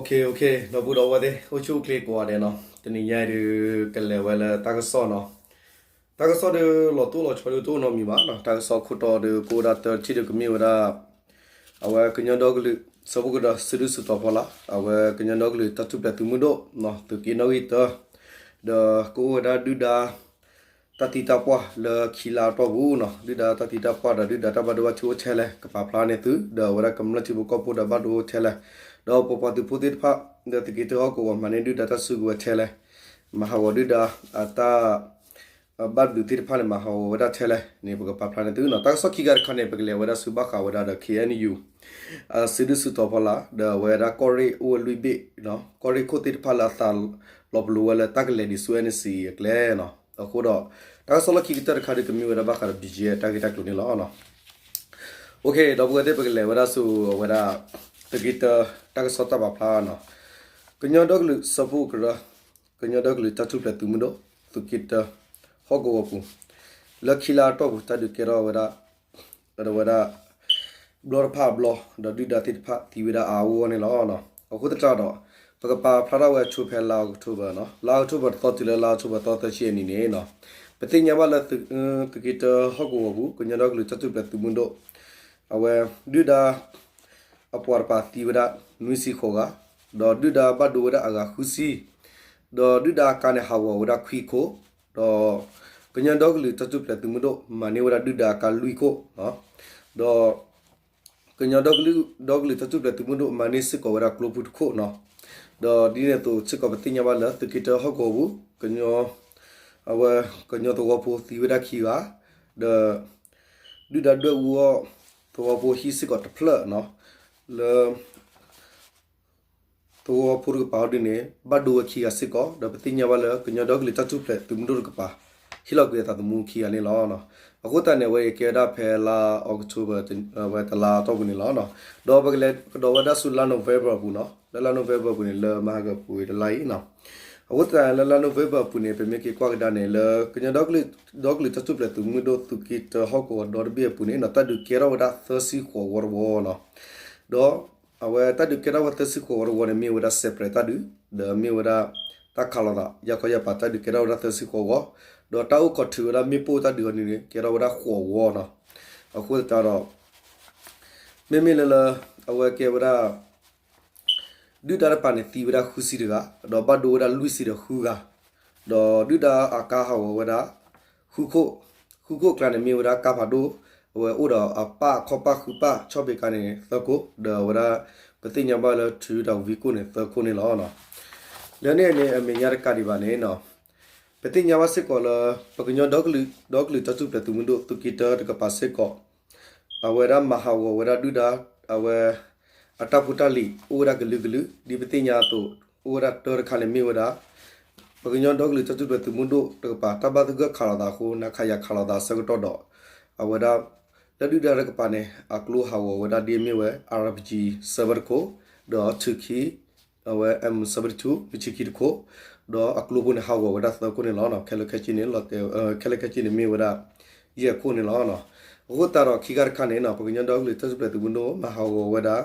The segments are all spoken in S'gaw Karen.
ဒီပုၢ်ဒီဝဲၢ်သ့ၣ် အိၣ်ဆူၣ်အိၣ်ချ့ကိးဂၤဒဲးနီၤ, တနံၤညါအံၤဒုး ကလဲၤဝဲလၢတၢ်ကစီၣ်နီၤ, တၢ်ကစီၣ်ဒုးလီၤတိၢ်လီၤဆီဒုးတအိၣ်နီတမံၤဘၣ်နီၤ, တၢ်ကစီၣ်ခိၣ်တီဒုးကအိၣ်ဝဲဒၣ်တၢတထံၣ်ဒုးကမ့ၢ်ဝဲဒၣ် အဝဲကညီဒီကလုာ် ဆၢဖှိၣ်ကရၢ စုဒုၣ်စုတီၤဖီလာ် အဝဲကညီဒီကလုာ်တၢ်ထူၣ်ဖျဲးသုးမုၢ်ဒိၣ် သုးက့နီၣ်ဂံၢ်တၢ ဒီးကအိၣ်ဝဲဒၣ်ဒုၣ်ဒါ တၢ်သံတၢ်ပှၢ်လၢခံလါအတီၢ်ပူၤနီၤ, ဒုၣ်ဒါတၢ်သံတၢ်ပှၢ်ဒီးဒုၣ်ဒါတၢ်ဘၣ်ဒိဘၣ်ထံးအိၣ်ထဲလဲၣ် ကပာ်ဖျါန့ၢ်သု, ဒီးအဝဲဒၣ်ကမျၢၢ်ထံဖိကီၢ်ဖိဒီးဘၣ်ဒိအိၣ်ထဲလဲၣ်, ဒီးပပှၤသုးဖိသ့ၣ်တဖၣ် ဒီးသုးက့တၢဟီၣ်ကဝီၤမၤန့ၢ်ဒုၣ်ဒါတၢ်စုကဝဲၤထဲလဲၣ်, မၤဟးဂီၤဒုၣ်ဒါအတၢ် ဘၣ်ဘျုးသ့ၣ်တဖၣ်န့ၣ် မၤဟးဂီၤဝဲဒၣ်ထဲလဲၣ်န့ၣ် ပကပာ်ဖျါန့ၢ်သုနီၤ. တၢ်ကစီၣ်ခံခါတခါန့ၣ် ပကလဲၤဝဲဒၣ်ဆူဘၣ်ဃးဝဲဒၣ်ဒီး ခ့ၣ်အဲၣ်ယူၣ် စုဒုၣ်စုတီၤဖီလာ် ဒီးအဝဲဒၣ်ကီၢ်ရ့ၣ်အိၣ်ဝဲလွံၢ်ဘ့ၣ်, ကီၢ်ရ့ၣ်ခိၣ်သ့ၣ်တဖၣ်လၢအသးလီၤပလိာ်ဝဲလၢတၢ်ကလဲၤဒံးဆူ NCA အကျဲနီၤ. အဃိဒီး တၢ်ကစီၣ်လီၢ်ခံကတၢၢ်တခါဒုးကမ့ၢ်ဝဲဒၣ်ဘၣ်ဃးဒီး ဘီကၠ့ တၢ်ဂ့ၢ်တၢ်ကျိၤန့ၣ်လီၤ. အိၣ်ခ့ ဒီပုၢ်ဝဲၢ်သ့ၣ် ပကလဲၤဝဲဒၣ်ဆူအဝဲဒၣ် သုးက့တၢ တၢ်ကစီၣ်တၢ်ပာ်ဖျါနီၤ. ကညီဒီကလုာ်စၢဖှိၣ်ကရၢ ကညီဒီကလုာ်တၢ်ထူၣ်ဖျဲးသုးမုၢ်ဒိၣ် သုးက့တၢ ဟီၣ်ကဝီၤပူၤ လၢခံလါအတီၢ်ပူၤ တၢ်ဒုးကဲထီၣ်ဝဲဒၣ် ဒီးဝဲဒၣ် ဘျီတဖၣ်အဘျီ ဒီးဒုၣ်ဒါသ့ၣ်တဖၣ်သံဝဲဒၣ်အါအါဂီၢ်ဂီၢ်န့ၣ်လီၤ. အဃိသတးဒီး ပကပာ်ဖျါထီၣ်ဝဲဆိဖဲလါအီးကထိဘၢၣ်နီၤ, လါအီးကထိဘၢၣ်တသီတုၤလၢလါအီးကထိဘၢၣ် သီသၢဆံအနံၤန့ၣ်နီၤ, ပသ့ၣ်ညါဘၣ်လၢ သုးက့တၢဟီၣ်ကဝီၤပူၤ ကညီဒီကလုာ်တၢ်ထူၣ်ဖျဲးသုးမုၢ်ဒိၣ် အဝဲ ဒုၣ်ဒါ အပှၤတပၤသံဝဲဒၣ် နွံဆံဃိးဂၤ, ဒီးဒုၣ်ဒါဘၣ်ဒိဝဲဒၣ်အဂၤဃုဆံ, ဒီးဒုၣ်ဒါအကါန့ၣ် ဟးဂီၤဝဲဒၣ်ခွံခိၣ်, ဒီး ကညီဒီကလုာ်တၢ်ထူၣ်ဖျဲးသုးမုၢ်ဒိၣ် မၤန့ၢ်ဝဲဒၣ်ဒုၣ်ဒါအကါလွံၢ်ခိၣ်, ဒီး ကညီဒီကလုာ်တၢ်ထူၣ်ဖျဲးသုးမုၢ်ဒိၣ် မၤန့ၢ်စ့ၢ်ကီးဝဲဒၣ်ကျိပူၤတခိၣ်နီၤ, ဒီးဒ်န့ၣ်အသိးစ့ၢ်ကီး ပသ့ၣ်ညါဘၣ်လၢ သုးက့တၢဟီၣ်ကဝီၤပူၤ ကညီ အဝဲ ကညီသဝီဖိသံဝဲဒၣ်ခံဂၤ, ဒီး ဒုၣ်ဒါဒွဲၣ်အူအီၣ်သဝီဖိဟံၣ်စ့ၢ်ကီးတဖျၢၣ်နီၤ, လၢ သဝီဖိတကပၤအီၤဒ်န့ၣ် ဘၣ်ဒိဝဲခံဂၤစ့ၢ်ကီး, ဒီးပသ့ၣ်ညါဘၣ်လၢ ကညီဒီကလုာ်တၢ်ထူၣ်ဖျဲးသုးမုၢ်ဒိၣ်တကပၤ ဟ့ၣ်လီၤကွံာ်အသးသမူခံဂၤန့ၣ်လီၤ. အဃိသတးန့ၣ် အဝဲအံၤကဲဝဲဒၣ်ဖဲလါအီးကထိဘၢၣ် ဝဲတလါအတီၢ်ပူၤန့ၣ်လီၤ. ဒီးပကလဲၤကဒီးဝဲဒၣ်ဆူလါ November အပူၤနီၤ, လၢလါ November အပူၤန့ၣ် လၢမဟါကပူၤဝံၤတလါအံၤနီၤ, အဃိသတးလၢလါ November အပူၤန့ၣ် ပမ့ၢ်က့ၤကွၢ်ကဒါန့ၣ် လၢကညီဒီကလုာ်တၢ်ထူၣ်ဖျဲးသုးမုၢ်ဒိၣ် သုးက့တၢဟီၣ်ကဝီၤဒီတဘ့ၣ်အပူၤန့ၣ်နီၤ တၢ်ဒုးကဲထီၣ်ဝဲဒၣ်သၢဆံဃိးဝီတဝီနီၤ, ဒီး အဝဲတၢ်ဒုးကဲထီၣ်ဝဲသၢဆံဃိးဝီတဝီန့ၣ် မ့ၢ်ဝဲဒၣ် separate တၢ်ဒုး, ဒီးမ့ၢ်ဝဲဒၣ် တၢ်ခးလိာ်သး ယၢ်ခီယၢ်ပၤတၢ်ဒုးကဲထီၣ်ဝဲဒၣ်သၢဆံဃိးဝီ, ဒီးတၢ်အိၣ်ခိးထုးဝဲဒၣ်မ့ၣ်ပိၢ်တၢ်ဒုးအီၤန့ၣ် ကဲထီၣ်ဝဲဒၣ်ဃိးဝီနီၤ, အဃိသတးဒီး မ့မ့ၢ်လၢလၢ အဝဲကဲဝဲဒၣ် ဒုၣ်ဒါတပၤန့ၣ်သံဝဲဒၣ်ဃုဆံတဂၤ, ဒီးဘၣ်ဒိဝဲဒၣ်လွံၢ်ဆံဒီးဃုဂၤ, ဒီးဒုၣ်ဒါအကါဟးဂီၤဝဲဒၣ် ဃုခိၣ်, ဃုခိၣ်အကျါန့ၣ်မ့ၢ်ဝဲဒၣ်ကါဖးဒိၣ်, အဝဲအိၣ်ဒီးအပၣ်ခီၣ်ပၣ်ဃုပၣ် ဆီၣ်ဖံးကါန့ၣ်သၢခိၣ်, ဒီးအဝဲဒၣ် ပသ့ၣ်ညါဘၣ်လၢ Toyota Vigo န့ၣ်သၢခိၣ်န့ၣ်လီၤ. လၢန့ၣ်န့ၣ်အမဲာ်ညါတကးဒံးဘၣ်န့ၣ် ပသ့ၣ်ညါဘၣ်စ့ၢ်ကီးလၢ ပကညီဒီကလုာ်တၢ်ထူၣ်ဖျဲးသုးမုၢ်ဒိၣ် သုးက့တၢတကပၤစ့ၢ်ကီး အဝဲဒၣ်မၤဟးဂီၤဝဲဒၣ်ဒုၣ်ဒါ အဝဲ အတၢ်ဖိတၢ်လံၤအိၣ်ဝဲဒၣ်ကလုာ်ကလုာ် ဒ်ပသ့ၣ်ညါအသိး အိၣ်ဝဲဒၣ်တၢတခါန့ၣ်မ့ၢ်ဝဲဒၣ် ပကညီဒီကလုာ်တၢ်ထူၣ်ဖျဲးသုးမုၢ်ဒိၣ်တကပၤ တၢ်ဘၣ်သဂၢၢ်ခးလိာ်သးအဃိ နခယ ခးလိာ်သးအဆၢကတီၢ်ဒီး အဝဲဒၣ် လၢဒုၣ်ဒါတကပၤန့ၣ် အကျိဟးဂီၤဝဲဒၣ်ဒ်အမ့ၢ်ဝဲ RPG ဆၢဝဲတခိၣ်, ဒီး Turkey အဝဲ M seventy-two မုၢ်ဆံခံတခိၣ်, ဒီးအကျိဖိန့ၣ်ဟးဂီၤဝဲဒၣ်သၢခိၣ်န့ၣ်လီၤ. ခဲလၢာ်ခဲဆ့န့ၣ် ခဲလၢာ်ခဲဆ့န့ၣ်မ့ၢ်ဝဲဒၣ် ယဲၢ်ခိၣ်န့ၣ်လီၤ. အဃိသတးဒီးခံခါတခါန့ၣ် ပကညီဒီကလုာ်တၢ်ထူၣ်ဖျဲးသုးမုၢ်ဒိၣ် မၤဟးဂီၤဝဲဒၣ်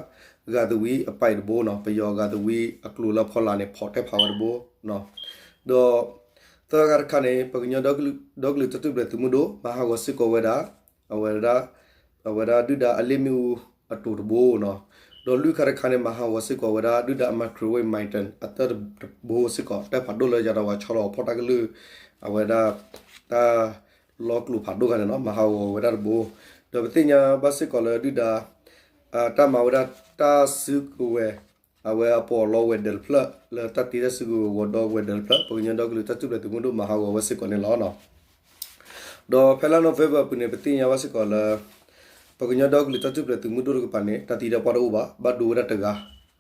ဂၤသဝံအပၢ်တဘိနီၤ, ပယီၤဂၤသဝံအကျိလၢဖီလာ်န့ၣ် ဖီၣ်တဲဖးဝဲတဘိ, ဒီး သၢခါတခါန့ၣ် ပကညီဒီကလုာ်တၢ်ထူၣ်ဖျဲးသုးမုၢ်ဒိၣ် မၤဟးဂီၤစ့ၢ်ကီးဝဲဒၣ် အဝဲဒၣ် အဝဲဒၣ်ဒုၣ်ဒါအလ့ၣ်မ့ၣ်အူအတိၤတဘိနီၤ, ဒီးလွံၢ်ခါတခါန့ၣ် မၤဟးဂီၤစ့ၢ်ကီးဝဲဒၣ်ဒုၣ်ဒါ microwave missile အသၢတဘိစ့ၢ်ကီး တၢ်ဖးဒိၣ်လၢယၤဒီးဝဲဆီလီၤဖီၣ်တၢ်ကလုၢ် အဝဲဒၣ် တၢ်လီၤကျိၤဖးဒိၣ်ဂၤန့ၣ်နီၤ မၤဟးဂီၤဝဲဒၣ်တဘိ, ဒီးပသ့ၣ်ညါဘၣ်စ့ၢ်ကီးလၢဒုၣ်ဒါ တၢ်မၤဝဲဒၣ်တၢ်စုကဝဲၤ အဝဲအပီးလီဝဲၤဒၢးတဖျၢၣ် လၢတၢ်တ့တၢ်စုကဝဲၤဝီၤဒီဝဲၤဒၢးတဖျၢၣ် ပကညီဒီကလုာ်တၢ်ထူၣ်ဖျဲးသုးမုၢ်ဒိၣ်မၤဟးဂီၤဝဲစ့ၢ်ကီးန့ၣ်လီၤ. ဒီးဖဲလါ November အပူၤန့ၣ် ပသ့ၣ်ညါဘၣ်စ့ၢ်ကီးလၢ ပကညီဒီကလုာ်တၢ်ထူၣ်ဖျဲးသုးမုၢ်ဒိၣ်တကပၤန့ၣ် တၢ်သံတၢ်ပှၢ်တအိၣ်ဘၣ်, ဘၣ်ဒိဝဲဒၣ်တဂၤ,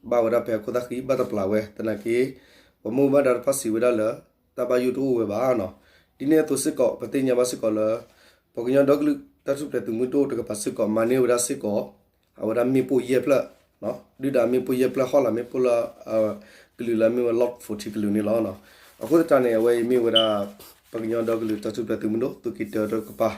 ဘၣ်ဝဲဒၣ်ဖဲအခိၣ်သၣ်ဃံ ဘၣ်တပျၢ်ဝဲ သနာ်က့ ပှၤမူဘၣ်ဒါတဖၣ်စံးဝဲဒၣ်လၢ တၢ်ဘၣ်ယိၣ်တအိၣ်ဝဲဘၣ်နီၤ. ဒ်န့ၣ်အသိးစ့ၢ်ကီး ပသ့ၣ်ညါဘၣ်စ့ၢ်ကီးလၢ ပကညီဒီကလုာ်တၢ်ထူၣ်ဖျဲးသုးမုၢ်ဒိၣ်တကပၤစ့ၢ်ကီး မၤန့ၢ်ဝဲဒၣ်စ့ၢ်ကီး အဝဲဒၣ်မ့ၣ်ပိၢ်ယဲၢ်ဖျၢၣ်, ဒုၣ်ဒါမ့ၣ်ပိၢ်ယဲၢ်ဖျၢၣ် ဟီၣ်လာ်မ့ၣ်ပိၢ်လၢ ကလုာ်လၢအမ့ၢ်ဝဲ Lot forty ကလုာ်န့ၣ်လီၤ. အဃိသတးန့ၣ် အဝဲအံၤမ့ၢ်ဝဲဒၣ် ပကညီဒီကလုာ်တၢ်ထူၣ်ဖျဲးသုးမုၢ်ဒိၣ် သုးက့တၢတကပၤ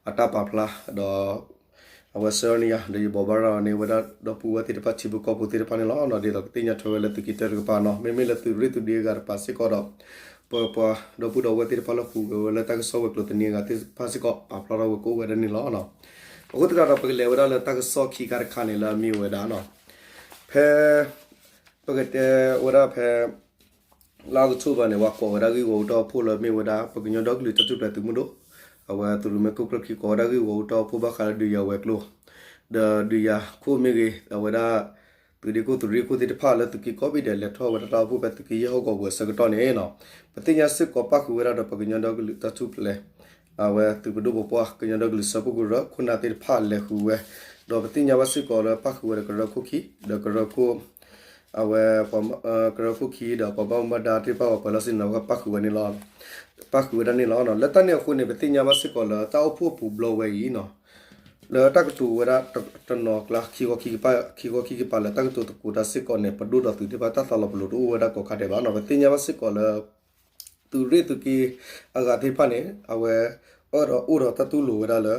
အတၢ်ပာ်ဖျါ ဒီး အဝဲဆၢအီၤန့ၣ်ယၤ ဒီးယဘိးဘၣ်ရၤအီၤန့ၣ် ဝဲဒၣ်ဒီပုၢ်ဝဲၢ်သ့ၣ်တဖၣ် ထံဖိကီၢ်ဖိသ့ၣ်တဖၣ်န့ၣ်လီၤ. ဒ်သိးကသ့ၣ်ညါထွဲဝဲလၢသုးက့တၢတကပၤနီၤ မ့မ့ၢ်လၢသုးရ့ၣ်သုးဒ့အဂၤတကပၤစ့ၢ်ကီးဒီး ပပှၤဒီပုၢ်ဒီဝဲၢ်သ့ၣ်တဖၣ်လၢဟူးဂဲၤဝဲလၢတၢ်ကစီၣ်ဝဲၤကျိၤသန့အဂၤသ့ၣ်တဖၣ်စ့ၢ်ကီး ပာ်ဖျါထီၣ်ဝဲကအိၣ်ဝဲဒၣ်န့ၣ်လီၤ. အဃိသတးဒီး ပကလဲၤဝဲဒၣ်လၢတၢ်ကစီၣ်ခံခါတခါန့ၣ်လၢအမ့ၢ်ဝဲဒၣ်နီၤ ဖဲ ပကတဲဝဲဒၣ်ဖဲ လါအီးကထိဘၢၣ်န့ၣ် ပှၤကိးဝဲဒၣ်ဂ့ၢ်ဂီၢ်အူတၢ်အိၣ်ဖှိၣ်လၢမ့ၢ်ဝဲဒၣ် ပကညီဒီကလုာ်တၢ်ထူၣ်ဖျဲးသုးမုၢ်ဒိၣ် အဝဲသုးရူးမဲာ်ခိၣ်ကျၢၢ်ခံ ကိးဝဲဒၣ်ဂ့ၢ်ဂီၢ်အူတၢ်အိၣ်ဖှိၣ်ဘၣ်ဃးလၢဒုးယၤဝဲၤကျိၤ ဒီးဒုးယၤခိၣ်မ့ၢ်ဂ့ၤ အဝဲဒၣ် သုးဒ့ခိၣ်သုးရ့ၣ်ခိၣ်သ့ၣ်တဖၣ်လၢသုးက့ကိးဘ့ၣ်ဒဲး လဲၤထီၣ်ဝဲဒၣ်တၢ်အိၣ်ဖှိၣ်ဖဲသုးက့ယဲၢ်ဟီၣ်ကဝီၤပူၤအဆၢကတီၢ်န့ၣ်နီၤ ပသ့ၣ်ညါစ့ၢ်ကီးပၣ်ဃုာ်ဝဲဒၣ်ဒီးပကညီဒီကလုာ်တၢ်ထူၣ်ဖျဲး အဝဲသုးပဒိၣ်ပပှၢ် ကညီဒီကလုာ်စၢဖှိၣ်ကရၢခိၣ်နၢ်သ့ၣ်တဖၣ်လဲၤဃုာ်ဝဲ ဒီးပသ့ၣ်ညါဘၣ်စ့ၢ်ကီးလၢပၣ်ဃုာ်ဝဲဒီးကရၢခိၣ်ခံ ဒီးကရၢခိၣ် အဝဲ ကရၢခိၣ်ခံဒီးပှၤဘၣ်မူဘၣ်ဒါသ့ၣ်တဖၣ်ပှၤပၢၤလီၢ်ဆ့ၣ်နီၤ ပၣ်ဃုာ်ဝဲန့ၣ်လီၤ. ပၣ်ဃုာ်ဝဲဒၣ်န့ၣ်လီၤ. လၢတၢ်န့ၣ်အဃိန့ၣ် ပသ့ၣ်ညါဘၣ်စ့ၢ်ကီးလၢတၢ်အိၣ်ဖှိၣ်ပူၤဘျီဝဲအံၤနီၤ လၢတၢ်ကတိၤဝဲဒၣ်တနီၤကျါ ခံခီခံကပၤ ခံခီခံကပၤလၢတၢ်ကတိၤသကိးတၢ်စ့ၢ်ကီးန့ၣ် ပဒိၣ်ဒီးသုးသ့ၣ်တဖၣ်တၢ်သးလီၤပလိာ်တအိၣ်ဝဲဒၣ်ကိးခါဒဲးဘၣ်နီၤ ပသ့ၣ်ညါဘၣ်စ့ၢ်ကီးလၢ သုးရ့ၣ်သုးက့အဂၤသ့ၣ်တဖၣ်န့ၣ် အဝဲ အၢၣ်ဒီးအိၣ်ဒီးတၢ်တူၢ်လိာ်ဝဲဒၣ်လၢ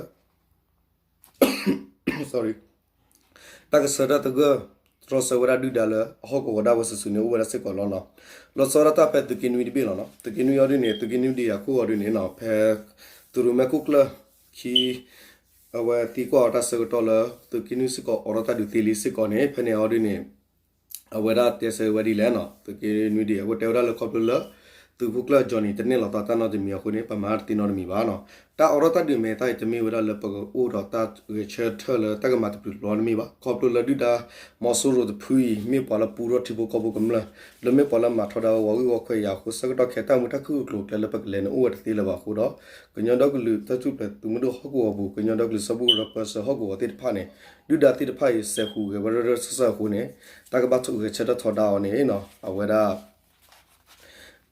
တၢ်ကဆှၢတၢ်သဂၢၢ် တြီဆၢဝဲဒၣ်ဒုၣ်ဒါလၢအဟီၣ်ကဝီၤဒၣ်ဝဲစုာ်စုာ်န့ၣ် အိၣ်ဝဲဒၣ်စ့ၢ်ကီးလီၤနီၤ. လီၤဆီဒၣ်တၢ်ဖဲသုးက့နွံတဘ့ၣ်လီၤနီၤ. သုးက့နွံအီၤဒ်န့ၣ် သုးက့နွံဒုးယၤခိၣ်အီၤဒ်န့ၣ်နီၤ ဖဲ သုးရူးမဲာ်ခိၣ်ကျၢၢ်ခံ အဝဲသံကွၢ်အီၤတၢ်ဆၢကတီၢ်လၢ သုးက့နွံစ့ၢ်ကီးအိးထီၣ်တၢ်ဒုးသ့လံစ့ၢ်ကီးန့ၣ် ဖဲန့ၣ်အီၤဒ်န့ၣ် အဝဲဒၣ်တဲဆၢဝဲဒ်လဲၣ်နီၤ သုးက့နွံဒုးယၤခိၣ်တဲဝဲဒၣ်လၢခီဖျိလၢ သုးခိၣ်ကျၢၢ် Johnny တန့ၢ်လီၤသးတၢ်နီတမံၤအဃိန့ၣ် ပမၤတသ့နီတမံၤဘၣ်နီၤ. တၢ်အိးထီၣ်တၢ်ဒုးမဲာ်သၣ်အံၤ တမ့ၢ်ဝဲဒၣ်လၢပကအိၣ်ဒီးတၢ်ဂဲၤဆၢထၢၣ်လၢတၢ်ကမၤတပျုာ်တပျီၤတမ့ၢ်ဘၣ်. ခီဖျိလၢဒုၣ်ဒါ မီၤစိရိၤတဖုအံၤ မ့ၢ်ပှၤလၢပူထီၣ်ထံဖိကီၢ်ဖိကမျၢၢ် လၢမ့ၢ်ပှၤလၢမၤထီဒါဝဲဂံၢ်ဝီခွဲးယာ်အဃိ ဆၢကတီၢ်ခဲအံၤ တၢ်မုာ်တၢ်ခုၣ်အကျိၤအကျဲလၢပကလဲၤန့ၣ်အိၣ်ဝဲတသ့လၢၤဘၣ်အဃိဒီး ကညီဒီကလုာ်တၢ်ထူၣ်ဖျဲးသုးမုၢ်ဒိၣ်ဟီၣ်ကဝီၤပူၤ ကညီဒီကလုာ်စၢဖှိၣ်ကရၢပၢဆှၢဟီၣ်ကဝီၤသ့ၣ်တဖၣ်န့ၣ် ဒုၣ်ဒါသ့ၣ်တဖၣ်အံၤ စဲးဟူးဂဲၤဝဲရၢရၢစၢၢ်စၢၢ်အဃိန့ၣ် တၢ်ကဘၣ်ဂဲၤဆၢထၢၣ်ထီဒါအီၤန့ၣ် အဝဲဒၣ်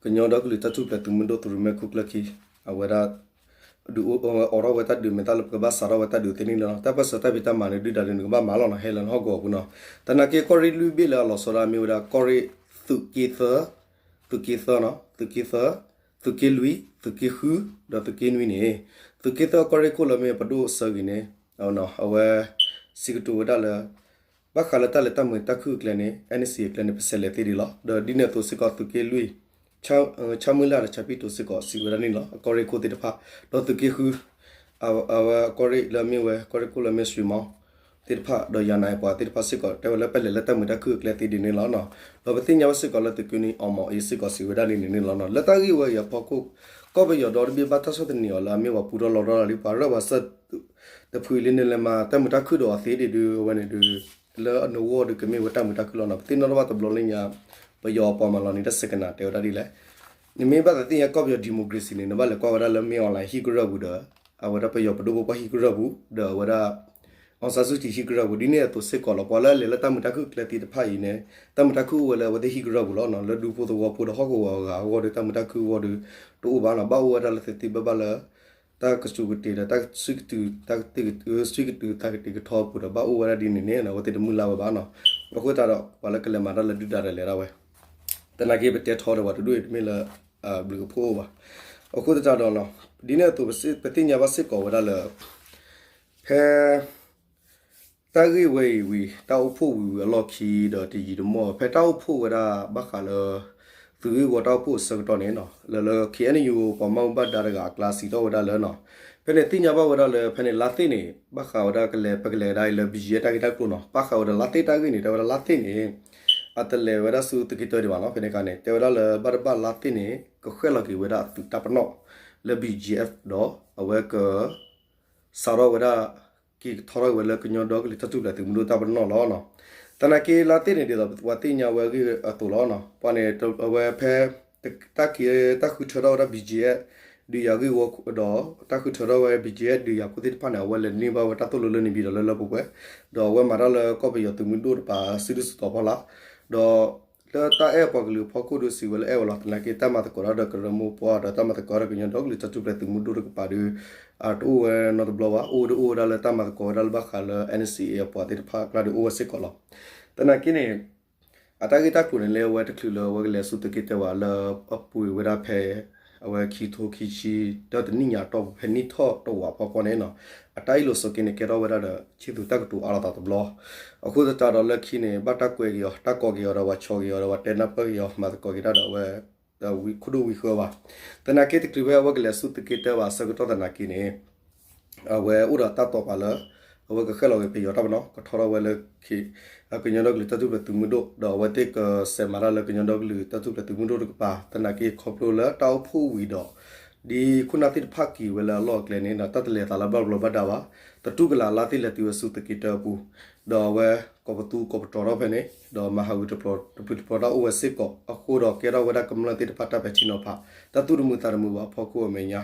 ကညီဒီကလုာ်တၢ်ထူၣ်ဖျဲးသုးမုၢ်ဒိၣ်သုးရူးမဲာ်ခိၣ်ကျၢၢ်ခံ အဝဲဒၣ် ဒုးအိၣ်အိးထီၣ်ဝဲတၢ်ဒုးမဲာ်သၣ်လၢပကဘၣ်စးထီၣ်ဝဲတၢ်ဒုးသ့န့ၣ်လီၤ. တၢ်ပၢၢ်ဆၢတၢ်ဖံးတၢ်မၤန့ၣ် ဒုၣ်ဒါဒုးန့ၣ်ကဘၣ်မၤလီၤနီၤ ဟဲလၢနဟီၣ်ကဝီၤပူၤနီၤ. သနာ်က့ကီၢ်ရ့ၣ်လွံၢ်ဘ့ၣ်လၢအလီၤဆီဒၣ်မ့ၢ်ဝဲဒၣ်ကီၢ်ရ့ၣ် သုးက့သၢ သုးက့သၢနီၤ သုးက့လွံၢ် သုးက့ဃု ဒီးသုးက့နွံန့ၣ် သုးက့သၢကီၢ်ရ့ၣ်ခိၣ်လၢမ့ၢ်ပဒိၣ်အဆၢဂ့ၤန့ၣ် အဝဲ စံးကတိၤဝဲဒၣ်လၢ ဘၣ်ဃးလၢတၢ်လဲၤတၢ်မုာ်တၢ်ခုၣ်အကျဲန့ၣ် NCA အကျဲန့ၣ် ပဆဲးလဲၤသ့ဒံးလီၤ. ဒီးဒ်န့ၣ်အသိးစ့ၢ်ကီးသုးက့လွံၢ် ဆၣ်မုၢ်လၢ်ဒီးဆၣ်ပံၣ်တိၤစ့ၢ်ကီး စံးဝဲဒၣ်န့ၣ်လီၤ. ကီၢ်ရ့ၣ်ခိၣ်သ့ၣ်တဖၣ် ဒီးသုးက့ဃု အဝဲကီၢ်ရ့ၣ်လၢမ့ၢ်ဝဲ ကီၢ်ရ့ၣ်ခိၣ်လၢမ့ၢ် ရွှေမောင်း သ့ၣ်တဖၣ် ဒီးယၤနးပှၤသ့ၣ်တဖၣ်စ့ၢ်ကီး တဲဝဲလၢပလဲၤလၢတၢ်မုာ်တၢ်ခုၣ်အကျဲသ့ဒ်န့ၣ်လီၤ. ဒီးပသ့ၣ်ညါဘၣ်စ့ၢ်ကီးလၢသုးက့နွံ အီမီၤအ့ စ့ၢ်ကီးစံးဝဲဒၣ်ဒ်န့ၣ်န့ၣ်လီၤ. လၢတၢ်ဂ့ၢ်ဝဲအံၤအဖီခိၣ် ကီၢ်ပယီၤဒီတဘ့ၣ်ဘၣ်တၢ်ဆီၣ်သနံးအီၤလၢအမ့ၢ်ပှၤပူထီၣ်လီထီၣ်လံ ပှၤရၢပှၤစၢၢ် တဖုအံၤလၢနလဲၤမၤတၢ်မုာ်တၢ်ခုၣ်ဒီးအီၤသ့ဒံးဒုး အဝဲန့ၣ်ဒုး လၢအနဂီၢ်ဒုးကမ့ၢ်ဝဲတၢ်မုာ်တၢ်ခုၣ်လီၤနီၤ. ပသ့ၣ်နီၣ်ထီၣ်ဘၣ်တဘျီလၢညါ ပယီၤပှၤမၤလီၤန့ၢ်တၢ်စကနၤတဲဝဲဒၣ်ဒ်လဲၣ်. နမ့ၢ်ဘၣ်သးသ့ၣ်ညါကီၢ်ပယီၤ democracy န့ၣ် နဘၣ်လဲၤကွၢ်ဝဲဒၣ်လၢမ့ၢ် online ဟံၣ်ကရၢၢ်ပူၤဒီး အဝဲဒၣ်ပယီၤပဒိၣ်ပပှၢ်ဟံၣ်ကရၢၢ်ပူၤ ဒီးအဝဲဒၣ် အောင်ဆန်းစုကြည် ဟံၣ်ကရၢၢ်ပူၤ ဒ်န့ၣ်အသိးစ့ၢ်ကီးလီၤ. ပှၤလၢအလဲၤလၢတၢ်မုာ်တၢ်ခုၣ်ကျဲသ့ၣ်တဖၣ်အံၤန့ၣ် တၢ်မုာ်တၢ်ခုၣ်အိၣ်ဝဲလၢအဝဲသ့ၣ်ဟံၣ်ကရၢၢ်ပူၤလီၤ. လၢဒူဖိသဝီဖိဒီးဟီၣ်ကဝီၤအဂၤအဂီၢ်ဒီး တၢ်မုာ်တၢ်ခုၣ်အဂီၢ်ဒီး တအိၣ်ဘၣ်နီၤ. ဘၣ်အိၣ်ဝဲဒၣ်လၢသ့သ့ဘၣ်ဘၣ်လၢ တၢ်ကစူးကတ့ၤဒီး တၢ် ဆှံကတုၤတၢ်ကတ့ၤကထီပူၤဒီး ဘၣ်အိၣ်ဝဲဒၣ်ဒ်န့ၣ်န့ၣ် အဝဲသ့ၣ်တမုၢ်လၢ်ဝဲဘၣ်နီၤ. အဃိသတးဒီး ပှၤလၢကလဲၤမၤတၢ်လၢဒုၣ်ဒါဒီးလဲၤဒၣ်ဝဲ သနာ်က့ပတဲထီဒီးပှၤတဒူၣ်အံၤတမ့ၢ်လၢ ဘျုးကဖိအိၣ်ဘၣ်. အဃိသတးဒီး ဒ်န့ၣ်အသိး ပသ့ၣ်ညါဘၣ်စ့ၢ်ကီးဝဲဒၣ်လၢ ဖဲ တၢ်ဂ့ၢ်ဝဲအံၤဝံၤ တၢ်အိၣ်ဖှိၣ်ဝံၤဝံၤအလီၢ်ခံဒီးတယံာ်တမီၢ် ဖဲတၢ်အိၣ်ဖှိၣ်ဝဲဒၣ်ဘၣ်ဃးလၢ သုးဂ့ၢ်ဝီတၢ်အိၣ်ဖှိၣ်အဆၢကတီၢ်န့ၣ်နီၤ လၢလၢ KNU ပှၤဘၣ်မူဘၣ်ဒါတဂၤအကျါစံးထီၣ်ဝဲဒၣ်လၢနီၤ ဖဲန့ၣ်သ့ၣ်ညါဘၣ်ဝဲဒၣ်လၢ ဖဲန့ၣ်လါသ့ၣ်န့ၣ် ဘၣ်ဃးဝဲဒၣ်ကလဲၤ ပကလဲၤဒၣ်အံၤလၢ BGF တၢ်ဂ့ၢ်တၢ်ကျိၤနီၤ ဘၣ်ဃးဝဲဒၣ်လါသ့ၣ်တၢ်ဂ့ၢ်န့ၣ် တဲဝဲဒၣ်လါသ့ၣ်န့ၣ် အတလဲၤဝဲဒၣ်ဆူသုးက့တၢဒံးဘၣ်နီၤ ဖဲန့ၣ်အခါန့ၣ် တဲဝဲဒၣ်လၢဘၣ်တဘၣ်လါသ့ၣ်န့ၣ် ကဃဲၣ်လီၤက့ၤဝဲဒၣ်အသုးတၢ်ပနီၣ် လၢ BGF ဒီး အဝဲက စးထီၣ်ဝဲဒၣ် က့ၤကထီထီၣ်ဝဲလၢကညီဒီကလုာ်တၢ်ထူၣ်ဖျဲးသုးမုၢ်ဒိၣ်တၢ်ပနီၣ်လီၤနီၤ. သနာ်က့လါသ့ၣ်န့ၣ် ဒ်သိးပှၤသ့ၣ်ညါဝဲအဂ့ၢ်အသိးလီၤနီၤ ပှၤန့ၣ် အဝဲဖဲ တၢ်က့ၤ တၢ်ဃုထၢထီၣ်ဝဲဒၣ် BGF ဒုးယၤဂ့ၢ်ဝီဒီး တၢ်ဃုထၢထီၣ်ဝဲ BGF ဒုးယၤခိၣ်သ့ၣ်တဖၣ်န့ၣ် အဝဲလဲၤန့ၢ်ဘၣ်ဝဲတၢ်သိၣ်လိလၢန့ၣ်ဘံၤဒီးလၢလၢပှဲၤပှဲၤ ဒီးအဝဲမၤတၢ်လၢကီၢ်ပယီၤသုးမုၢ်ဒိၣ်တပၤစုဒုၣ်စုတီၤဖီလာ် ဒီး လၢတၢ်အဲၣ်ပှၤကလုာ်အဖီခိၣ်ဒုးစံးဝဲလၢအဲၣ်ဝဲလီၤ သနာ်က့တၢ်မၤသကိးတၢ်ဒီးကရၢမိၢ်ပှၢ်ဒီး တၢ်မၤသကိးဒီးကညီဒီကလုာ်တၢ်ထူၣ်ဖျဲးသုးမုၢ်ဒိၣ်တကပၤဒုး တအိၣ်ဝဲနီတဘျီဘၣ် အိၣ်ဒုးအိၣ်ဝဲဒၣ်လၢတၢ်မၤသကိးဝဲဒၣ်လၢဘၣ်ဃးလၢ NCA အပှၤသ့ၣ်တဖၣ်အကျါဒုးအိၣ်ဝဲစ့ၢ်ကီးလီၤ. သနာ်က့န့ၣ် အတၢ်ဂ့ၢ်တၢ်ကျိၤန့ၣ်လၢအဝဲတချုးလၢအဝဲကလဲၤဆူသုးက့တၢဘၣ်လၢအပှ့ၤဝဲဒၣ်ဖဲ အဝဲခံထိခံဆံ ဒီးတနံၣ်ညါအတီၢ်ပူၤ ဖဲနံၣ်ထီၣ်တဝးဖီခိၣ်န့ၣ်နီၤ အတၢ်အ့ၣ်လိာ်ဆိးက့န့ၣ် ကဲထီၣ်ဝဲဒၣ်ဒီး ခၠံၣ်သူၤတၢ်ကတိၤအါလိာ်သးတဘျီ. အဃိသတးဒီးလၢခံန့ၣ် ဘၣ်တၢ်ကွဲးက့ၤအီၤ တၢ်ကိးက့ၤအီၤဒီး ပှၤဆီးက့ၤအီၤဒီး ပှၤတဲနၢ်ပၢၢ်က့ၤအီၤ မၤသကိးက့ၤတၢ်ဒီးအဝဲ ဝံခိၣ်ဒိၣ်ဝံဃၢဘၣ်. သနာ်က့တချုးဖဲအဝဲကလဲၤဆူသုးက့တၢဘၣ်အဆၢကတီၢ်သနာ်က့န့ၣ် အဝဲအိၣ်ဒီးတၢ်တိာ်ပာ်လၢ အဝဲကဃဲၣ်လီၤက့ၤပယီၤတၢ်ပနီၣ် ကထီထီၣ်ဝဲလၢ ကညီဒီကလုာ်တၢ်ထူၣ်ဖျဲးသုးမုၢ်ဒိၣ် ဒီးအဝဲသ့ၣ်ကစဲးမၤတၢ်လၢကညီဒီကလုာ်တၢ်ထူၣ်ဖျဲးသုးမုၢ်ဒိၣ်တကပၤ သနာ်က့ခီဖျိလၢတၢ်အိၣ်ဖှိၣ်ဝံၤဒီး ဒ်ခိၣ်နၢ်သ့ၣ်တဖၣ်က့ၤဝဲလၢအလီၢ်အကျဲန့ၣ်ဒီး တၢ်တလဲၤသးလၢဘၣ်ဘျီးဘၣ်ဒါဘၣ်, တတူၢ်ကလာ်လါသ့ၣ်လဲၤတုၤဝဲဆူသုးက့တၢအပူၤ, ဒီးအဝဲကိးပသူကိးပတီၤထီၣ်ဖဲန့ၣ် ဒီးမၤဟးဂူာ်တဖျိတဖျိတဖျိတၢ်အိၣ်ဝဲစ့ၢ်ကီး အဃိဒီးကဲထီၣ်ဝဲဒၣ်ကမျၢၢ်သ့ၣ်တဖၣ်တၢ်ပဲာ်ထံနီၤဖး တၢ်သူၣ်တမုာ်သးတမုာ်ဘၣ်အဖီခိၣ်အမဲာ်ညါ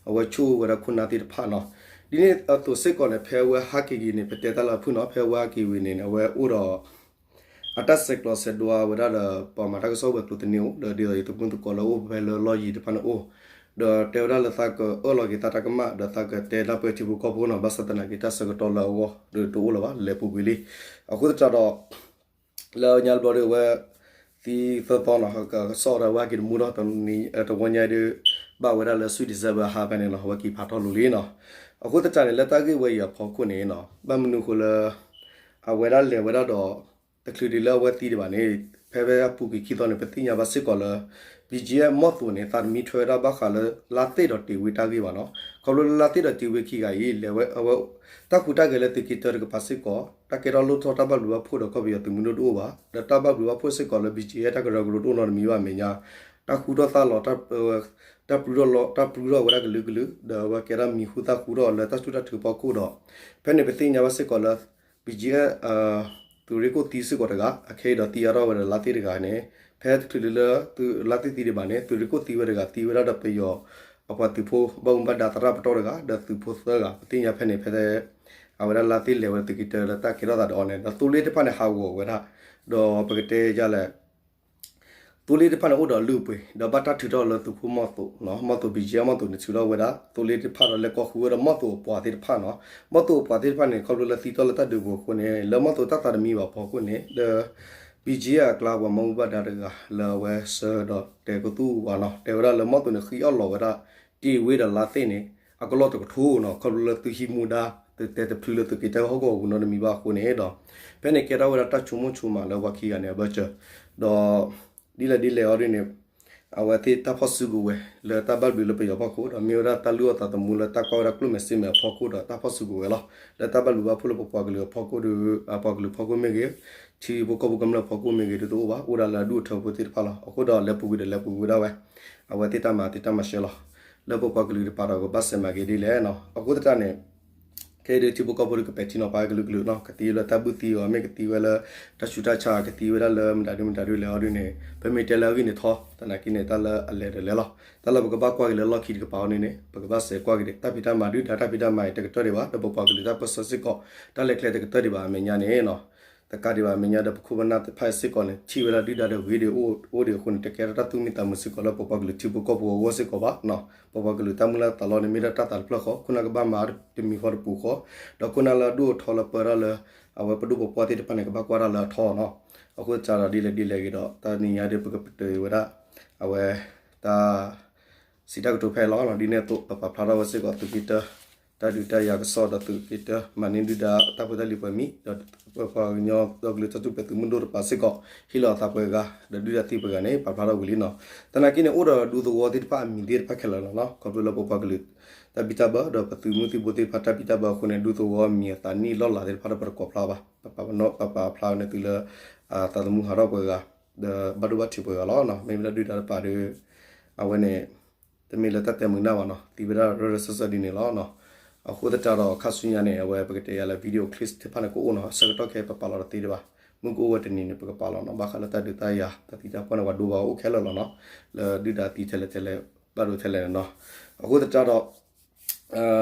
အဝဲဆိၣ်ဝဲဒၣ်ခိၣ်နၢ်သ့ၣ်တဖၣ်နီၤ. ဒ်န့ၣ်အသိးစ့ၢ်ကီးန့ၣ် ဖဲအဝဲဟးက့ၤဂ့ၤန့ၣ် ပတဲတၢ်လၢအဖုၣ်နီၤ ဖဲအဝဲဟးက့ၤဝံၤန့ၣ် အဝဲအိၣ်ဒီး အတၢ်ဆဲးကျိးဆဲးဒွါဝဲဒၣ်ဒီး ပှၤမၤတၢ်ကစီၣ်ဝဲၤကျိၤတန့ၢ်အိၣ် ဒီးဒ်သိးယသုးမုၢ်သကိးလၢအိၣ်ဖဲလၢလီၢ်ယံၤတဖၣ်န့ၣ်အိၣ်, ဒီးတဲဝဲဒၣ်လၢသးကအၢၣ်လီၤက့ၤသးတၢ်ကမၣ် ဒီးသးကတဲနၢ်ပၢၢ်ထံဖိကီၢ်ဖိနီၤ ဘၣ်ဆၣ်သနာ်က့တၢ်ဆၢကတီၢ်လၢအဂီၢ်ဒီးတအိၣ်လၢၤဘၣ် လဲၤပူၤကွံာ်လံ. အဃိသတးဒီး လၢညါတဘျီဒီးအဝဲ သံသၢသီနီၤ ကစီၣ်ဒီးအဝဲဟဲက့ၤတမူထီၣ် တဝီညါဒီး ဘၣ်ဝဲဒၣ်လၢ sweet December ဟါဖဲန့ၣ်နီၤ အဝဲက့ၤဖးထီၣ်လိၤလံနီၤ. အဃိသတးန့ၣ် လၢတၢ်ဂ့ၢ်ဝဲအံၤအဖီခိၣ်န့ၣ်နီၤ ဘၣ်မနုၤအဃိလၢ အဝဲဒၣ်လဲၤဝဲဒၣ်ဒီး တချုးဒံးလၢအဝဲသံဒံးဘၣ်န့ၣ် ဖဲဖဲအပူၤကွံာ်ခံသီန့ၣ် ပသ့ၣ်ညါဘၣ်စ့ၢ်ကီးလၢ ဘံၣ်ကၠံၣ်အဲၣ် မီၢ်သိးန့ၣ် သးတမံထွဲဝဲဒၣ်ဘၣ်ဃးလၢ လါသ့ၣ်ဒီးတ့ၢ်ဝ့တၢ်ဂ့ၢ်ဘၣ်နီၤ. ခီဖျိလၢလါသ့ၣ်ဒီးတ့ၢ်ဝ့ခံဂၤအံၤ လဲၤဝဲအဝဲ တၢ်ဟူးတၢ်ဂဲၤလၢသုးက့တၢတကပၤစ့ၢ်ကီး တၢ်ကဲထီၣ်လိၣ်ထီၣ်တၢ်ဘၣ်ဘျုးဘၣ်ဖှိၣ်ဒီးကီၢ်ပယီၤသုးမုၢ်ဒိၣ်တအိၣ်ဘၣ် ဒီးတၢ်ဘၣ်ဘျုးဘၣ်ဖှိၣ်စ့ၢ်ကီးလၢ ဘံၣ်ကၠံၣ်အဲၣ် တၢ်ကရၢကရိတအိၣ်နီတမံၤဘၣ်အမဲာ်ညါ တၢ်ဃူထီၣ်သးလီၤ တၢ်ပျုၢ်ထီၣ်လီၤ တၢ်ပျုၢ်ထီၣ်ဝဲဒၣ်ကလုာ်ကလုာ် ဒီးအဝဲကဲဒၣ်မံၤဟူသၣ်ဃူထီၣ်လၢတၢ်စူၢ်တၢ်ထုးဖီခိၣ်ဒီး ဖဲန့ၣ်ပသ့ၣ်ညါဘၣ်စ့ၢ်ကီးလၢ ဘံၣ်ကၠံၣ်အဲၣ် သုးရ့ၣ်ခိၣ်သံစ့ၢ်ကီးတဂၤ အခဲအံၤဒီးသံအါထီၣ်ဝဲဒီးလါသ့ၣ်တဂၤန့ၣ် ဖဲတချုးလၢ လါသ့ၣ်သံဒံးဘၣ်န့ၣ် သုးရ့ၣ်ခိၣ်သံဝဲတဂၤ သံဝဲဒၣ်ဒီးပယီၤ အပှၤသုးဖိ ဘၣ်မူဘၣ်ဒါသရၣ်ပတီၢ်တဂၤ ဒီးသုးဖိသၢဂၤ ပသ့ၣ်ညါဖဲန့ၣ် ဖဲ အဝဲဒၣ်လါသ့ၣ်လဲၤဝဲသုးက့တၢလၢတၢ်ကဲထီၣ်သးဒီးအီၤန့ၣ် ဒီးသိလ့ၣ်တဖၣ်န့ၣ် ဟးဂီၤဝဲဒၣ် ဒီးပကတဲယလဲၣ် သိလ့ၣ်တဖၣ်န့ၣ်အိၣ်ဒီးအလုၢ်အပှ့ၤ ဒီးဘၣ်တၢ်ထုးထီၣ်လၢသုးခိၣ်မီၢ်သိး မီၢ်သိး ဘံၣ်ကၠံၣ်အဲၣ် မီၢ်သိးန့ၣ် ထုးထီၣ်ဝဲဒၣ် သိလ့ၣ်တဖၣ်ဒီးလဲၤကိးဃုာ်ဝဲဒီးမီၢ်သိးအပှၤသ့ၣ်တဖၣ်နီၤ မီၢ်သိးအပှၤသ့ၣ်တဖၣ်န့ၣ် ခီဖျိလၢသံတီၢ်လၢတၢ်ဒုးပူၤအဃိန့ၣ် လၢမီၢ်သိးတၢ်သးတမံဘၣ်အဖီခိၣ်န့ၣ် လၢ ဘံၣ်ကၠံၣ်အဲၣ် အကျါပှၤမူဘၣ်ဒါတဂၤလၢအဝဲဆှၢဒီးတဲကသူၣ်ဝါနီၤ တဲဝဲဒၣ်လၢမီၢ်သိးန့ၣ်ဃံအီၣ်လီၤဝဲဒၣ် တ့ၢ်ဝ့ဒီးလါသ့ၣ်န့ၣ် အကလီၢ်တကထိနီၤ ခီဖျိလၢသုဟံးမူဒါ တတဲတဖျုလၢသုးက့တၢဟီၣ်ကဝီၤပူၤနီတမံၤဘၣ်အဃိန့ၣ်ဒီး ဖဲန့ၣ်ကဲထီၣ်ဝဲဒၣ်တၢ်ဆိကမိၣ်ဆိကမးလၢပှၤခံဂၤန့ၣ်အဘၢၣ်စၢၤ ဒီး ဒ်လဲၣ်ဒ်လဲၣ်အီၤဒ်န့ၣ် အဝဲသ့ၣ်တၢ်ဖီၣ်စုကဝဲၤ လၢတၢ်ဘၣ်ဘျုးလၢပယီၤဖီခိၣ် ဒီးမ့ၢ်ဝဲဒၣ်တၢ်လုၢ်အီၣ်သးသမူလၢတၢ်ကွၢ်ဝဲဒၣ်ကျိၣ်မဲာ်စ့မဲာ်အဖီခိၣ်ဒီးတၢ်ဖီၣ်စုကဝဲၤလီၤ. လၢတၢ်ဘၣ်ဘျုးဘၣ်ဖှိၣ်လၢပပှၤကလုာ်အဖီခိၣ်ဒီး အပှၤကလုာ်ဖီခိၣ်မ့ၢ်ဂ့ၤ ထံဖိကီၢ်ဖိကမျၢၢ်ဖီခိၣ်မ့ၢ်ဂ့ၤ ဒ်တအိၣ်ဘၣ် အိၣ်ဒၣ်လၢအဒူၣ်အထၢဖိသ့ၣ်တဖၣ်လီၤ. အဃိဒီးလဲၤပူၤကွံာ်ဒီးလဲၤပူၤကွံာ်ဝဲဒၣ်ဝဲ အဝဲသ့ၣ်တၢ်မၤတံာ်တာ်မၤဆဲးလီၤ. လၢပပှၤကလုာ်တပၤဒီးကဘၣ်စဲးမၤဂ့ၤဒ်လဲၣ်နီၤ. အဃိသတးန့ၣ် ခဲအံၤဒ်ထံဖိကီၢ်ဖိဒီးကပဲာ်ထံနီၤဖးကလုာ်ကလုာ်နီၤ ကသံလၢတၢ်ဘူၣ်သံအီၤ မ့ၢ်ကသံဝဲလၢ တၢ်ဆူးတၢ်ဆါ ကသံဝဲဒၣ်လၢမတၤဒုမတၤဒုလဲၣ်အီၤဒ်န့ၣ် ပမ့ၢ်တဲလၢအဂ့ၢ်န့ၣ်ထီ သနာ်က့န့ၣ် တၢ်လၢအလဲၤဒီးလဲၤလီၤ. တၢ်လၢပကဘၣ်ကွၢ်က့ၤလၢလီၢ်ခံတကပၤအီၤန့ၣ်န့ၣ် ပကဘၣ်စဲးကွၢ်က့ၤဒီး တၢ်ဖံးတၢ်မၤဒုၣ်ဒါတၢ်ဖံးတၢ်မၤအံၤတကတၢၢ်ဒံးဘၣ် ဒီးပပှၤကလုာ်တၢ်ပၢၢ်ဆၢစ့ၢ်ကီး တၢ်လဲၤကျဲတကတၢၢ်ဒံးဘၣ်အမဲာ်ညါန့ၣ်နီၤ တကးဒံးဘၣ်အမဲာ်ညါဒီး ပခိၣ်ပနၢ်သ့ၣ်တဖၣ်စ့ၢ်ကီးန့ၣ် ထံၣ်ဝဲဒၣ်ဒုၣ်ဒါဒီးဂ့ၤဒီးအိၣ်အိၣ်ဒံးအဃိန့ၣ် တကဲထီၣ်တၢ်သူၣ်မံသးမုာ်စ့ၢ်ကီးလၢပပှၤကလုာ်ထံဖိကီၢ်ဖိအဂီၢ်စ့ၢ်ကီးဘၣ်နီၤ. ပပှၤကလုာ်တၢ်မုၢ်လၢ်သးလီန့ၣ် မ့ၢ်ဒၣ်တၢ်သးတဖျၢၣ်ဃီ ခိၣ်နၢ်ကဘၣ်မၤတမံၤဃီတပူၤဃီ ဒီးခိၣ်နၢ်လၢအဒိၣ်အထီလၢပၢတၢ်လၢ အဝဲပဒိၣ်ပပှၢ်သ့ၣ်တဖၣ်န့ၣ် ကဘၣ်ကွၢ်တၢ်လၢအထီနီၤ. အဃိသတးဒီးဒ်လဲၣ်ဒ်လဲၣ်ဂ့ၤဒီး တနံၤညါဒီးပကပတုာ်ဝဲဒၣ် အဝဲ တၢ် စံးတၢ်ကတိၤဖဲအံၤလီၤ. ဒ်န့ၣ်အသိး ပပာ်ဖျါထီၣ်ဝဲစ့ၢ်ကီးသုးက့တၢ တၢ်ဒုးတၢ်ယၤကစီၣ်ဒီးသုးက့တၢ မၤန့ၢ်ဒုၣ်ဒါတၢ်ဖိတၢ်လံၤပှဲၤမံၤ ဒီးပပှၤကညီဒီကလုာ်တၢ်ထူၣ်ဖျဲးသုးမုၢ်ဒိၣ်တပၤစ့ၢ်ကီး ဟ့ၣ်လီၤအသးပှဲၤဂၤ ဒီးဒုၣ်ဒါသံပှဲၤဂၤန့ၣ် ပာ်ဖျါထီၣ်ဝံၤလံနီၤ. သနာ်က့န့ၣ် အိၣ်ဒီးဒူသဝီသ့ၣ်တဖၣ်အမံၤသ့ၣ်တဖၣ်ခဲလၢာ်လီၤနီၤ. ခီဖျိလၢပပှၤကလုာ် တၢ်ဘံၣ်တၢ်ဘၢ ဒီးပသုးမုၢ်သံၣ်ဘိသ့ၣ်တဖၣ်တၢ်ဘံၣ်တၢ်ဘၢအဃိန့ၣ် ဒူသဝီမံၤအသးနံၣ်လီၢ်လၤသ့ၣ်တဖၣ်ဒီးပတကိးဖျါဘၣ်. ပပာ်ပနီၣ် ပပာ်ဖျါန့ၣ်သုလၢ သးသမူဟးထီၣ်ပှဲၤဂၤ ဒီးဘၣ်ဒိဘၣ်ထံးပှဲၤဂၤလီၤနီၤ. မ့မ့ၢ်လၢဒုၣ်ဒါတပၤဒီး အဝဲန့ၣ် တမ့ၢ်လၢတၢ်တဲမုာ်နၢ်ဘၣ်နီၤ, သံဝဲဒၣ်ရၢရၢစၢၢ်စၢၢ်ဒ်န့ၣ်လီၤနီၤ. အဃိသတးဒီးခါဆူညါန့ၣ် အဝဲပကတဲယၤလၢ video clips သ့ၣ်တဖၣ်န့ၣ် ကအိၣ်နီၤ, အဆၢကတီၢ်ခဲအံၤပပာ်လီၤတသ့ဒံးဘၣ်. မုၢ်ကအိၣ်ဝဲတနံၤန့ၣ် ပကပာ်လီၤနီၤ, ဘၣ်ဃးလၢတၢ်ဒုးတၢ်ယၤ တၢ်သံတၢ်ပှၢ်န့ၣ် ပှၤဒိဘၣ်အိၣ်ခဲလၢာ်လီၤနီၤ, လၢဒုၣ်ဒါသံထဲလဲၣ်ထဲလဲၣ် ဘၣ်ဒိထဲလဲၣ်န့ၣ်နီၤ. အဃိသတးဒီး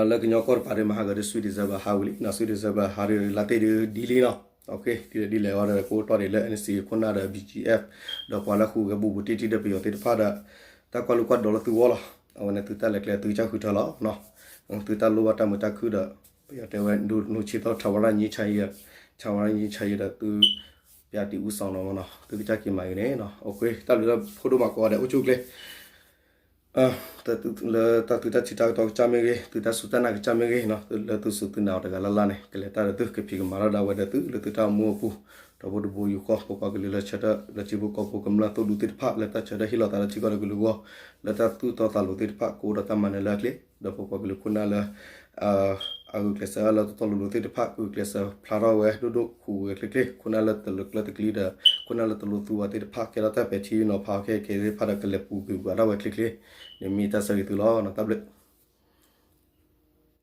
လၢကညီကီၢ်တပၤဒီး မဟါဂၤဒီး sweet December ဟါဝံၤလံနီၤ, sweet December ဟါဒီး လါသ့ၣ်ဒုးဒ်လံနီၤ. ဒ်လဲၣ်ဒ်လဲၣ်အီၤဒီး ကအိၣ်တီၢ်ဒံးလၢ NCA ခိၣ်နၢ်ဒီး BGF ဒီးပှၤလၢဃုဂဲၤဘူးဘူးတံၢ်တံၢ်ဒီးပယီၤသ့ၣ်တဖၣ်ဒီး တၢ်ကွၢ်လိကွၢ်ဒိးလၢသုဂီၢ်လီၤ. အဝဲန့ၣ်သုတၢ်လဲၤကျဲသုကစၢ်ဃုထၢလီၤ, သုတၢ်လိၣ်ဘၣ်တၢ်မုာ်တၢ်ခုၣ်ဒီး ပယီၤတဲဝဲ ဒိၣ်နူဆံသီ ထၣ်ဝရၣ်ငြိမ်းချမ်းရေး, ထၣ်ဝရၣ်ငြိမ်းချမ်းရေးဒီးသု ပျၢ်တံၢ်အူစီၣ်နီၤမနီၤ, သုကစၢ်က့ၤမၤဂ့ၤန့ၣ်နီၤ. တၢ်ဘျုးလၢဖိဒိၣ်မးကိးဂၤဒဲး အိၣ်ဆူၣ်အိၣ်ချ့ လၢတၢ်သုတၢ်ထံးတၢ်ကတီၤကစၢ်မ့ၢ်ဂ့ၤ, သုတၢ်စူၢ်တၢ်နာ်ကစၢ်မ့ၢ်ဂ့ၤ, လၢသုစူၢ်သုနာ်အီၤတဂၤလၢ်လၢ်န့ၣ် ကလဲၤတၢ်ဒီးသု ကဖံးကမၤထီၣ်ဒၣ်ဝဲဒီးသုလၢသုတၢ်အိၣ်မူအပူၤ, ဒီးဖိတဘိယူၢ်ဃီ ပပှၤကလုာ်လၢဆၢထၢၣ်လၢထံဖိကီၢ်ဖိကမျၢၢ်သိၣ်ဒူသ့ၣ်တဖၣ် လၢတၢ်ဆၢထၢၣ်ဟ့ၣ်လီၤသးလၢထံကီၢ်တကလုာ်အဂီၢ်, လၢတၢ်သူၣ်တီသးလိၤသ့ၣ်တဖၣ် ကအိၣ်ဒီးတၢ်မၤနၢၤလၢအချ့, ဒီးပပှၤကလုာ်ခိၣ်နၢ်လၢ အဂုာ်ကျဲးစၢးလၢတီတီလိၤလိၤသ့ၣ်တဖၣ် ဂုာ်ကျဲးစၢးဖျါထီၣ်ဝဲဒိၣ်ဒိၣ်ဃိးဝဲချ့ချ့, ခိၣ်နၢ်လၢတလိၤကျၢၤတကျ့ဒီး ခိၣ်နၢ်လၢတလိၤသူဝဲသ့ၣ်တဖၣ် ကဲထီၣ်တၢ်ပဲာ်ထံနီၤဖးခဲခဲသ့ၣ်တဖၣ်ဒီး ကလဲၤပူၤကွံာ်ဘၣ်ထီၣ်ဝဲချ့ချ့, န့ၣ်မ့ၢ်တၢ်ဆၢဂ့ၤသုလီၤ. တၢ်ဘျုး